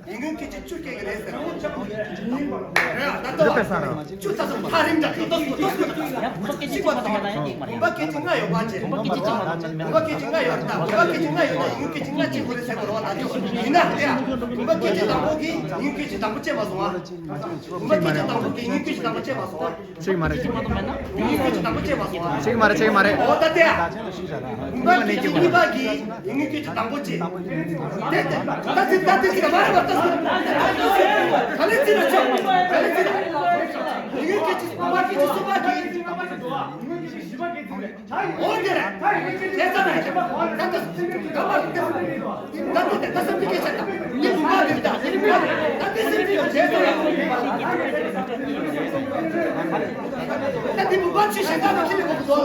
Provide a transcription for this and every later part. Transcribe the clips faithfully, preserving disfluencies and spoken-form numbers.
ཡིན་ངོས་སྐད་ཆ་བཅུ་སྐད་ཀྱི་རེད་ཟེར། རེད་ཨ། ད་ལྟ་བ་བཅུ་ཚ་ཚོ་ཕ་རིམ་འདྲ་ཏོག་ཏོག་ཏོག་ཏོག་ཞིག་པ་དང་བུམ་པ་སྐད་ཅིག་ལྔ་ཡོད་པ་བྱས། བུམ་པ་སྐད་ཅིག་ལྔ་ཡོད་ན། བུམ་པ་སྐད་ཅིག་ལྔ་ཡོད་ན་ཡིན་ངོས་སྐད་ཅིག་ལྔ་གཅིག་པོ་རེད་ཟེར་དགོས་རེད་བ། ད་ལྟ་ཡིན་ན་དེ་ཡ་བུམ་པ་སྐད་ཅིག་དང་པོ་གིས་ཡིན་ངོས་སྐད་ཅིག་དང་པོ་བྱས་མ་སོང་ཨ། བུམ་པ་སྐད་ཅིག་དང་པོ་གིས་ཡིན་ངོས་སྐད་ཅིག་དང་པོ་བྱས་མ་སོང་ཨ། གཅིག་མ་རེད། གཅིག་མ་རེད། གཅིག་མ་རེད། གཅིག་མ་རེད། འོ་ད་དེ་ཡ། བུམ་པ་སྐད་ཅིག་གཉིས་པ་གིས་ཡིན་ངོས་སྐད་ཅིག་དང་པོ་བྱས། དེ་དེ་ད་དེ་ད་དེ་ཅིག་མ་རེད་པ། ད་ག་ལེ་ཅི་ན་ཆོག་ག་ལེ་ཅི་ན། ཡིན་ངོས་སྐད་ཅིག་བུམ་པ་སྐད་ཅིག་གསུམ་པ་གིས་ཡིན་ངོས་སྐད་ཅིག་བཞི་པ་སྐད་ཅིག་རེད། འོ་དེ་རེད། དེ་ཙམ་རེད། ད་ད་ད་ད་ད་བསམ་པའི་སྐད་ཆ་ད་འདི་བུམ་པ་རེད། ད་འདི་བུམ་པ་རེད། ད་དེ་སེམས་ཀྱི་ཡོད་དེ་ད་འདི་བུམ་པ་ཆུ་ཞེ་ད་ན་ཁྱི་ལས་གོ་དོ་ལ་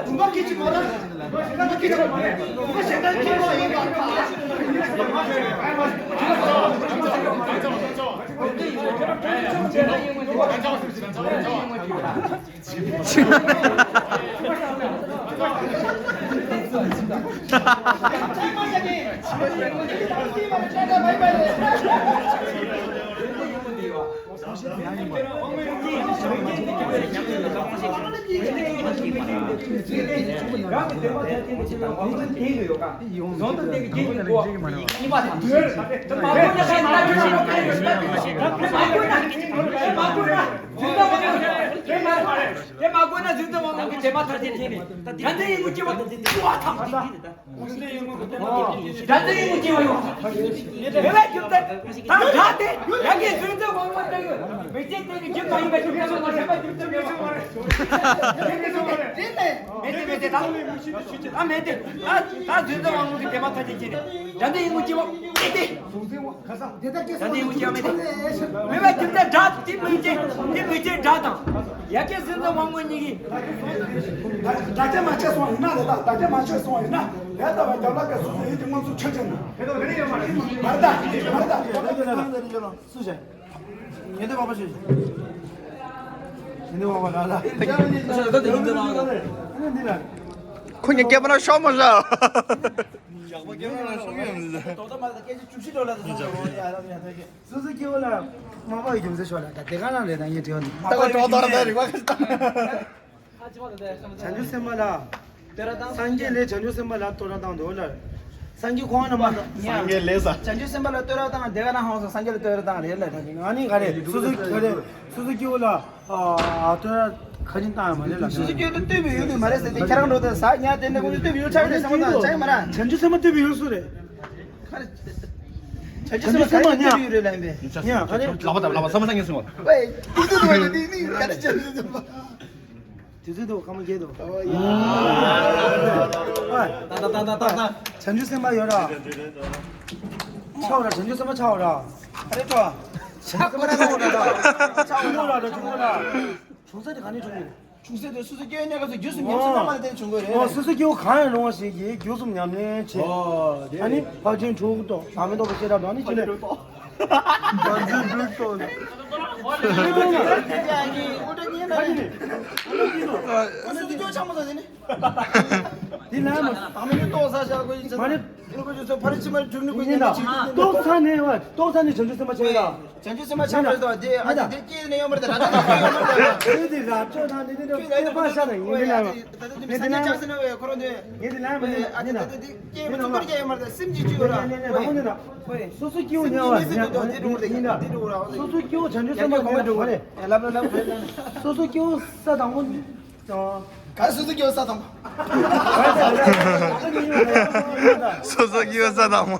བུམ་པ་སྐད་ཅིག་གོ་ན་བུམ་པ་སྐད་ཅིག་བུམ་པ་ཞེ་ད་ཁྱི་ལོ་ཡིན་པ། དེ་མ་གོ་ན་གཟུགས་འདི་དབང་ལུང་གི་དེ་མ་ཐར་ཆེན་ཆེན་ནས་ད་འདི་ཡིན་ངོ་སྐྱེ་བ་འདི་འདི་བ་ཐམས་ཅད་འདི་ད་འདི་ཡིན་ངོ་སྐྱེ་བ་ཡོང་། དེ་བས་ཀྱང་ད་ད་དེ་ཡ་གི་གཟུགས་འདི་དབང་ལུང་དེ་མི་ཚེ་དེ་གི་རྒྱུ་མ་ཡིན་པ་ཞིག་ཀྱང་མ་ཤེས་པ་རྒྱུ་དེ་མི་ཤེས་པ་རེད། དེ་ནས་མེད་དེ་མེད་དེ་ད་ད་མེད་དེ་ད་ད་གཟུགས་འདི་དབང་ལུང་གི་དེ་མ་ཐར་ཆེན་ཆེན་ནས་ད་འདི་ཡིན་ངོ་སྐྱེ་བ་མེད་དེ། ད་དེ་ཡོང་རྒྱུ་མེད་དེ། མེད་པ་ཁྱིམ་ཚང་འདྲ་དེ་མི་ཚེ་དེ་མི་ཚེ་འདྲ་དང་། ཡ་གི་གཟུགས་འདི་དབང་ལུང་གཉིས་ཀྱི། ད་ཆ་མ་ཆད་སོང་ཡིན་ན་རེད། ད་ད་ཆ་མ་ཆད་སོང་ཡིན་ན་རེད། ད་བ་རྒྱབ་ལ་ག་སུ་སུ་ཡིན་གྱི་དངོས་སུ་ཆོས་ཅན་ན་མར་ད་མར་ད་རྒྱབ་ལ་ག་ན་རེད། སུ་བྱས། ཉེ་དུ་བ་པ་ཆོས་ཅན། ཉེ་དུ་བ་པ་ལ་ལ། ཁོ་ཉིད་སྐྱེས་པ་ན་ཤོག་མ་བཞག་ཡག་པོ་སྐྱེ་བ་ན་ཤོག་ཡོད་མི་འདུག་རྡོག་རྡོག་མ་དང་སྐད་ཅིག་བཅུ་བཞི་འགྲོ་ལ་དང་སོང་རོ་ཡ་ར་ཡ་ད་ཀྱེ། སོ་སོ་སྐྱེ་བོ་ལ་མ་པ་ཡི་རྒྱུ་མཚན་ཤོག་ལ་ད་དེ་ག་ན་རེད་ད་ངས་དྲི་བ་འདི་མ་ད་པ་ཀ་ཡི་ཀྲོག་རྒྱུ་ཏོར་ད་མཚན་རིག་པ་ག་ས་བྱང་ཆུབ་སེམས་དཔའ་ལ་སངས་རྒྱས་ལས་བྱང་ཆུབ་སེམས་དཔའ་ལ་བསྟོད་ར་བཏང་འདུག་ལ། སངས་རྒྱས་ཁོང་ན་མ་སངས་རྒྱས་ལས་ས་བྱང་ཆུབ་སེམས་དཔའ་ལ་བསྟོད་ར་བཏང་དེ་ག་ན་ཧང་སོང་། སངས་རྒྱས་ལ་བསྟོད་ར་བཏང་རེད་ལ། ད་ང་ནི་ག་རེ་སོ་སོ་ག་རེ་སོ་སོ་སྐྱེ་བོ་ལ། ཨ་ཨ་ཏོ་ཁ་ཅིན་ཏང་མ་ལེ་ལ། སུ་སུ་ཀྱོ་ཏོ་ཏོ་བི་ཡོད་ནི་མ་རེད་ཟེར་ཏེ་ཁྱེད་རང་འགྲོ་ད་ས་ཉ་དེ་ནས་ཀུན་ཏོ་བི་ཡོད་ཆགས་ཏེ་སེམས་དང་ཆགས་མ་ར། བྱང་ཆུབ་སེམས་དཔའ་ཏོ་བི་ཡོད་སུ་རེད། ཁ་རེ། བྱང་ཆུབ་སེམས་དཔའ་ཉ་ཏོ་བི་ཡོད་རེད་ལ་ཡིན་པས། ཉ་ཁ་རེ། ལག་པ་དང་ལག་པ་ས་མ་ས་ཉ་སུ་བ། ཝེ། ཏི་ཏི་ཏི་ཏི་ཏི་ཁ་རེ་བྱང་ཆུབ་སེམས་དཔའ། དུས་ཚོད་དུ་ཁ་མ་སྐྱེས་དུ། ད་ད་ད་ད་ད་ད། བྱང་ཆུབ་སེམས་དཔའ་ཡོད་ར། ཆའོ་ར་བྱང་ཆུབ་སེམས་དཔའ་ཆའོ་ར། ཨ་རེ་ཏོ། ཆ་ཁོ་ར་ཆ་ཁོ་ར་ཆ་ཁོ་ར་ཆ་ཁོ་ར། ཆུང་ས་དེ་ག་ནས་བྱུང་གི་རེད། ཆུང་ས་དེ་སོ་སོ་སྐྱེ་བོའི་གནས་སྐབས་སུ་རྒྱུ་གསུམ་ཉམས་སུ་བླངས་པ་ལ་བརྟེན་བྱུང་དགོས་རེད། ཨོ་སོ་སོ་སྐྱེ་བོ་གང་ཡང་རུང་བ་ཞིག་གིས་རྒྱུ་གསུམ་ཉམས་ལེན་བྱེད། ཨོ་དེ་ཨ་ནི་ཕར་ཕྱིན་དྲུག་ཏུ་བདག་མེད་རྟོགས་པའི་བཤད་གྲྭ་དང་ནི་ཕྱིན་ལས། བར་འཛིན་དྲུག་ཏུ། འདི་ལ་མ། བདག་མེད་རྟོགས་ས་བཞག་དགོས་ཡིན་ཟེར། མ་ནི། ལུགས་ཀྱི་ཚོ་ཕར་ཕྱིན་མར་བསྒྲུབ་ནི་ཀུན་ཡིན་ན་ཉམས་ཅིག་ཏོག་ཙམ་ནས་བ་ཏོག་ཙམ་ནས་བྱང་ཆུབ་སེམས་དཔའ་ཆེ་ཡ། བྱང་ཆུབ་སེམས་དཔའ་ཆགས་རེད་དོ། དེ་ཨ་ཅེ་དེ་སྐྱེས་ནས་ཡོད་མ་རེད། ད་ར་ད་སྐྱེས་ཡོད་མ་རེད། དེ་དེ་རབ་ཅོ་དང་དེ་དེ་དེ་དེ་པ་ཤ་དང་ཡིན་དེ་ལ་མ། ངས་དེ་ལ་མ་ནི་ངས་དེ་ལ་མ་ནི་ཨ་ཅེ་ད་དེ་དེ་སྐྱེས་མ་ཚུགས་པར་སྐྱེས་ཡོད་མ་རེད། སེམས་ཀྱི་བཅུད་ཡོད་ར། སོ་སོ་སྐྱེ་བོ་ཉལ་བ་ཉལ་བ་ཉལ་བ་ཉལ་བ། སོ་སོ་སྐྱེ་བོ་བྱང་ཆུབ་སེམས་དཔའ་ཉལ་བ་རེད། ལབ་ལབ་ལབ། སོ་སོ་སྐྱེ་བོ་ས་དང་པོ། ག་སོ་སོ་སྐྱེ་བོ་ས་དང་པོ། སོ་སོ་སྐྱེ་བོ་ས་དང་པོ།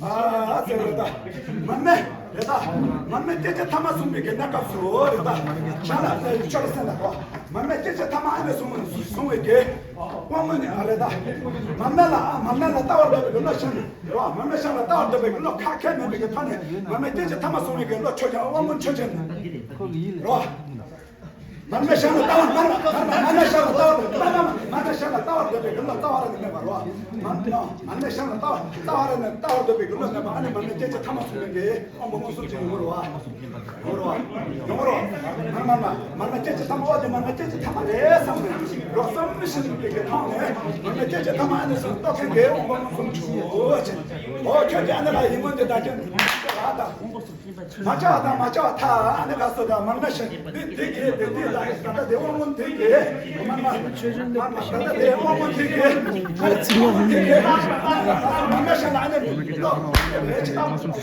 ཨ་ཙི་རེད་ད། མར་མེ་རེད་ད། མར་མེ་སྐད་ཅིག་ཐ་མ་གསུངས་པའི་གི་གནས་སྐབས་སུ་རེད་ད། ཤ་ལ་ཆོས་སེམས་ལ་གོ། མར་མེ་སྐད་ཅིག་ཐ་མ་ཨ་ནི་གསུངས་གསུངས་པའི་གི་དབང་མོ་ནི་ཨ་རེད་ད། མར་མེ་ལ་ཨ་མར་མེ་ལ་ལྟ་བར་འདོད་པའི་གི་བློ་ཤིན་རོ། མར་མེ་ཤིན་ལ་ལྟ་བར་འདོད་པའི་གི་བློ་ཁ་ཁས་མེད་པའི་གི་ཐ་ནས་མར་མེ་སྐད་ཅིག་ཐ་མ་གསུངས་པའི་གི་བློ་ཆོས་ཀྱང་དབང་མོ་ཆོས་ཅན་རོ། མར་མེ་ཤིན་ལ་ལྟ་བར་མར་མེ་མར་མེ་ཤིན་ལ་ལྟ་བར་མར་མེ་མར་མེ་ཤིན་ལ་ལྟ་བར་འདོད་པའི་གི་བློ་ལྟ་བ་ར་ནི་མེད་པ་རོ། མར་མེ་མར་མེ་ཤིན་ལ་ལྟ་བར་ལྟ་བ་ར་ནི་ལྟ་བར་འདོད་པའི་གི་བློ་མེད་པ། ཨ་ནི་མར་མེ་སྐད་ཅིག་ཐ་མ་གསུངས་པའི་གི་དབང་པོ་མངོན་སུམ་ཅིག་ཡོང་གི་རེད་བ། ཡོང་གི་རེད་བ། ཡོང་གི་རེད་བ། མར་མེ་མར་མེ་སྐད་ཅིག་ཐ་མ་བ་དེ་མར་མེ་སྐད་ཅིག་ཐ་མ་རེད་བསམ་ནས་རོ། བསམ་བཞིན་པའི་གི་ཐོག་ནས་མར་མེ་སྐད་ཅིག་ཐ་མ་ཨ་ནི་སུ་རྟོགས་མཁན་གྱི་དབང་པོ་མངོན་སུམ་ཆུ་བོ་ཆེ། འོ་ཁྱོད་ཀྱི་ཨ་ནི་ལ་ཡིད་མངོན་དེ་ད་ཁྱོད། མ་བྱ་དང་མ་བྱ་ཐ་ཨ་ནི་ག་སོ་དང་མར་ན་ཤ་འདི་དེ་གི་དེ་དེ་ལ་ད་ལྟ་དེ་དབང་མོ་དེ་གི་མར་ན་ད་ལྟ་དེ་དབང་མོ་དེ་གི་ཁ་ཚི་ལོ་དེ་གི་མར་ན་ཤ་ལ་ཨ་ནི་ལོ་དེ་གི་ཆི་ད་མ་སོང་།